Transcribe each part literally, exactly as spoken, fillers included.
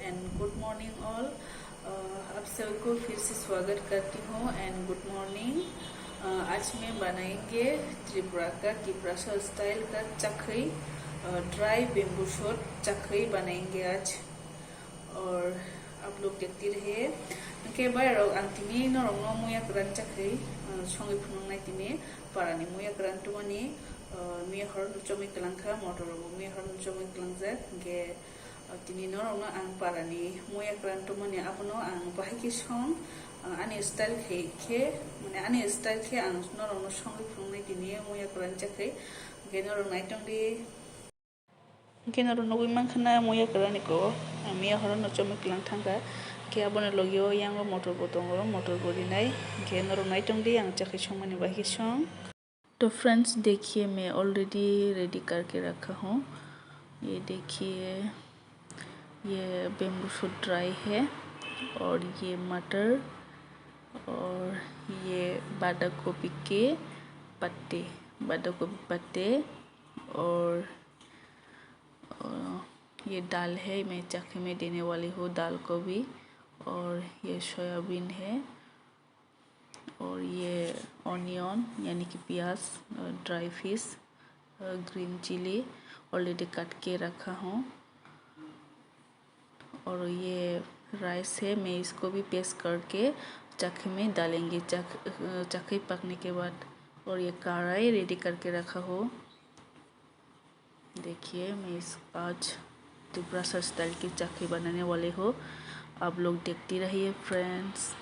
And good morning all. Uh, आप सभी को फिर से स्वागत करती हूँ and good morning. Uh, आज मैं बनाएंगे त्रिपुरा का तिप्रासा स्टाइल का चखई, uh, dry bamboo shoot चखई बनाएंगे आज. Or आप लोग देखते रहिए. Hwnkhe bhai rok, ang tini norokno muya kwran chakri, uh, songwi phunuknai tini parani muya kwran tumani, uh, muya hor no chomwi kwlangkha, motor rogo muya hor no chomwi kwlangjak. Hwnkhe, uh, tini norokno ang parani muya kwran tumani abono ang bahai khe song, uh, ani style khe, khe, mane ani style khe ang norokno songwi phunuknai tini muya kwran chakri. Hwnkhe norok naitong di. Hwnkhe norok nugwi mankha na muya kwraniko, ang miya horo no chomwi kwlang thangkha. Hwnkhe aboni logio yango motor bo tongo, motor bo rinai. Hwnkhe norok naitong di, ang chakhi songmani bai khe song. तो फ्रेंड्स, देखिए, मैं already ready करके रखा हूँ. ये देखिए, ये bamboo shoot dry है और ये मटर और ये बांधा गोभी के पत्ते, बांधा गोभी पत्ते और, और ये दाल है, मैं चखे में देने वाली हूँ दाल को भी। और ये सोयाबीन है और ये ऑनियन यानी कि प्याज, अ, ड्राई फिश, अ, ग्रीन चिली ऑलरेडी काट के रखा हूँ। और ये राइस है, मैं इसको भी पेस्ट करके चखे में डालेंगे। चख-, अ, चखे पकने के बाद, और ये कढ़ाई रेडी करके रखा हो। देखिए, मैं इस, आज तिपरासा स्टाइल की चखे बनाने वाली हूँ। आप लोग देखती रहिए friends.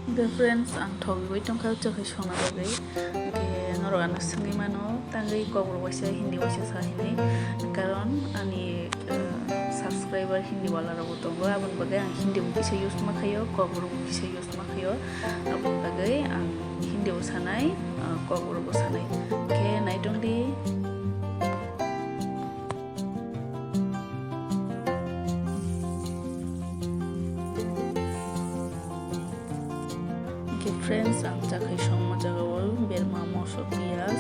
Hwnkhe friends, ang thogwi tongkha chokhe songna bagwi. Hwnkhe norok ano swngwi mano, tangwi kokborok waisa Hindi waisa sa hinwi. Karon ani, eh, subscriber Hindi wala rokbo tongo, aboni bagwi ang Hindi bo kisa use ma khaio, kokborok bo kisa use ma khaio. Aboni bagwi ang Hindi bo sanai, eh, kokborok bo sanai. Hwnkhe naitong di. Hwnkhe friends, ang chakhai songma jagao berma moso piyaj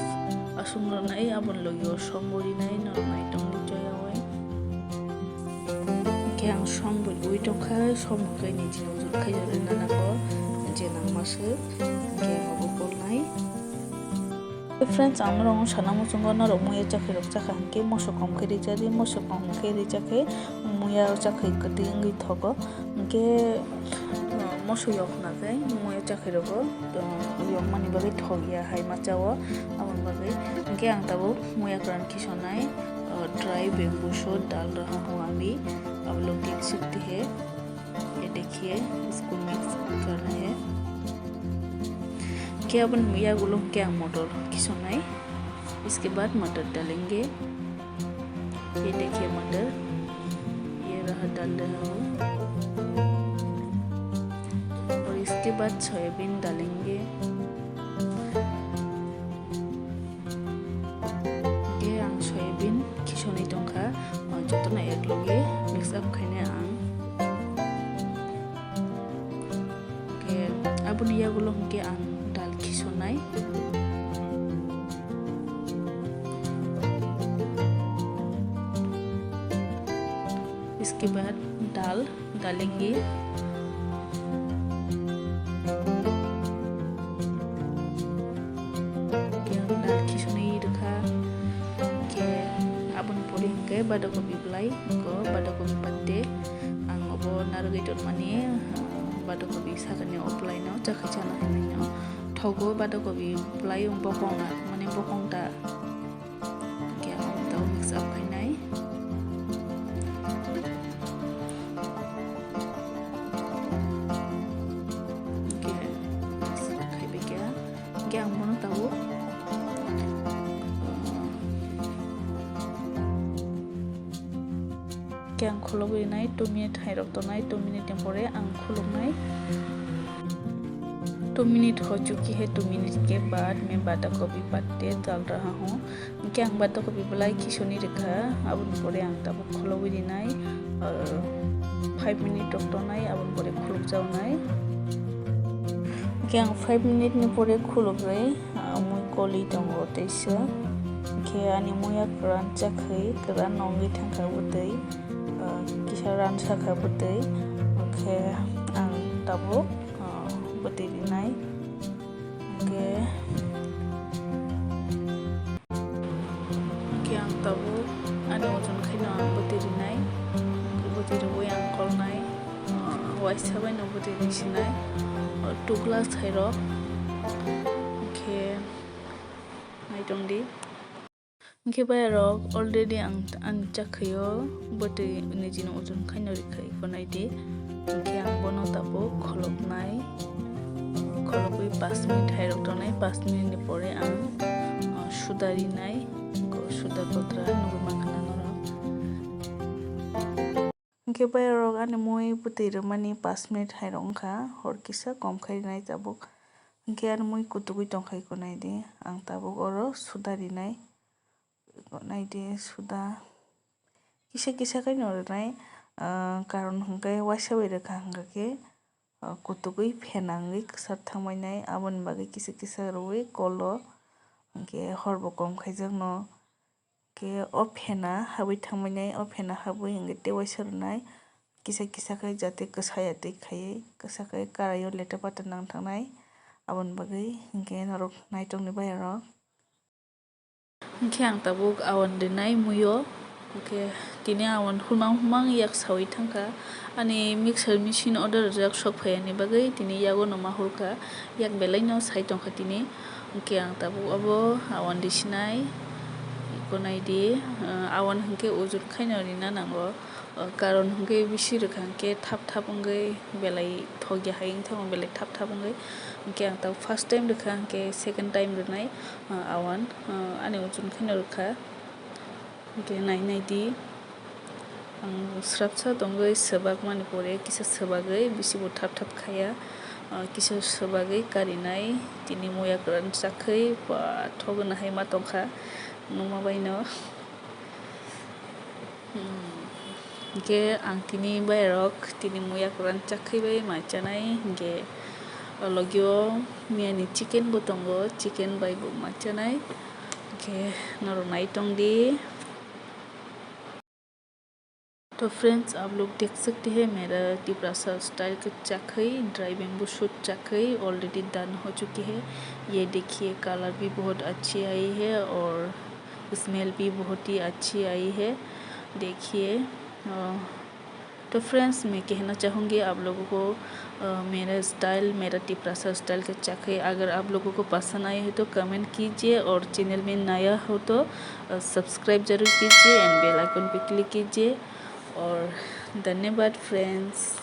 aswk rwnai, aboni logio song bo rinai, norok naitongdi choyaui. Hwnkhe ang song bo ui tongkha, song bo khe nini ujur khaijak rwna nango, je nangma swk, hwnkhe ang obo polnai. Friends, ang norokno sana muchungo, norok muya chakhirok chakha hinkhe moso kom khe rijadi, moso kom khe rijakhe muya chakhai kwtwi wngwi thogo. Hinkhe, uh, moso yok hwnakhe muya chakhirogo, uh, yokmani bagwi thok ya hai machao, aboni bagwi. Hinkhe ang tabuk muya kwran khisonai, uh, dry bamboo shoot dal raha hoon abhi, ab log dekh sakte hain. ये देखिए, इसको मिक्स करना है। क्या अपन, या गुलो क्या मटर खिसोना है, इसके बाद मटर डालेंगे। ये देखिए मटर, ये रहा, डाल रहा हूँ। और इसके बाद सोयाबीन डालेंगे। Hwnkhe ang soyabin khisonwi tongkha, o jotono ekloge mix up khainai ang. Hwnkhe aboni yagulo hwnkhe ang dal khisonai. Iske baad dal डालेंगे। Hwnkhe ang dal khisonwi rwkha. Hwnkhe aboni pore hwnkhe badakobi bwlai, eko badakobi patte. Ang obo narwgwi tongmani, ah, badakobi sakani o bwlaino chakha chana hinwi no. Thogo badakobi bwlai bokong, mane bokong ta. Hwnkhe ang tau mix up khainai. Hwnkhe mix up khaibai khe, hwnkhe ang bono tabuk, uh, hwnkhe ang khulogwi rinai, two minute hai rok tonai, two minute ni pore ang khuluknai. Two minute ho chuki hai, two minute ke baad main banda gobi patte dal raha hoon. Hwnkhe ang banda gobi bwlai khisonwi rwkha, aboni pore ang tabuk khulogwi rinai, ah, five minute rok tonai, aboni pore khulukjaknai. Hwnkhe ang five minute ni pore khulugwi, ah, mui koli tongo teisa. Khe ani muya kwran chakhwi kwran wngwi thangkha bwtwi, ah, kisa ransa kha bwtwi, khe ang tabuk, ah, bwtwi rinai. Khe, khe ang tabuk ani ojon khaino ang bwtwi rinai, bwtwi rwui ang kolnai, ah, waisa baino bwtwi ri sinai, ah, two glass hai rok, khe naitong di. Hwnkhe bayarok already ang, ani chakhwio bwtwi nijini ojon khaino rikha iko naidi. Hwnkhe ang bono tabuk kholopnai, kholopwi pash minute hairok tongnai, pash minute ni pore ang, ah, suda rinai, ko suda kotra nugwi mankha na norok. Hwnkhe bayarok ani mui bwtwi rwmani pash minute hairok wngkha, hor kisa kom khai rinai tabuk. Hwnkhe ani mui kutugwi tongkha iko naidi, ang tabuk oro suda rinai. Naidi suda kisa kisa khe no rwnai, ah, karon hwnkhe waisa bai rwkha hwnkha khe, ah, kutugwi phena wngwi kwchar thangbainai, aboni bagwi kisa kisa rwui kolo hwnkhe horbo kom khaijakno. Khe o phena habwi thangbainai, o phena habwi hwnkhe tei waisa rwnai, kisa kisa khe jate kwsaya twi khaiwi kwsa khe karaio leta pata nang thangnai, aboni bagwi hwnkhe norok naitokni bayarok. Hwnkhe ang tabuk awan rinai muio, hwnkhe tini awan humang humang yak saui thangkha. Ani mixer machine order rwjak sok phaiyani bagwi tini yago no ma hulkha, yak belai no sai tongkha tini. Hwnkhe ang tabuk obo awan risinai, iko naidi, ah, awan hwnkhe ujur khaino rina nango. O karon hwnkhe bisi rwkha hwnkhe thap thap wngwi belai thokya hai wngthango, belai thap thap wngwi. Hwnkhe ang tabuk first time rwkha, hwnkhe second time rwnai, o awan, o ani ojon khaino rwkha. Hwnkhe nai nai di, ang srapsa tongwi swbak mani pore kisa swbagwi bisi bo thap thap khaya, o kisa swbagwi karinai. Tini muya kwran chakhwi ba thogna hai ma tongkha nukma baino. Hmm. Hwnkhe ang tini bairok tini muya kwran chakhwi bai ma chanai, hwnkhe o logio miyani chicken bo tongo, chicken bai bo ma chanai, hwnkhe norok nai tong di. तो फ्रेंड्स, आप लोग देख सकते हैं मेरा तिपरासा स्टाइल का चखई, dry bamboo shoot चखई ऑलरेडी डन हो चुकी है। ये देखिए, कलर भी बहुत अच्छी आई है और स्मेल भी बहुत ही अच्छी आई है। देखिए, अ, तो फ्रेंड्स, मैं कहना चाहूँगी आप लोगों को, अ, मेरा स्टाइल, मेरा तिपरासा स्टाइल का चखई अगर आप लोगों को पसंद आया है तो कमेंट कीजिए और चैनल में नया हो तो, अ, सब्सक्राइब जरूर कीजिए एंड बेल आइकन पे क्लिक कीजिए। और धन्यवाद फ्रेंड्स।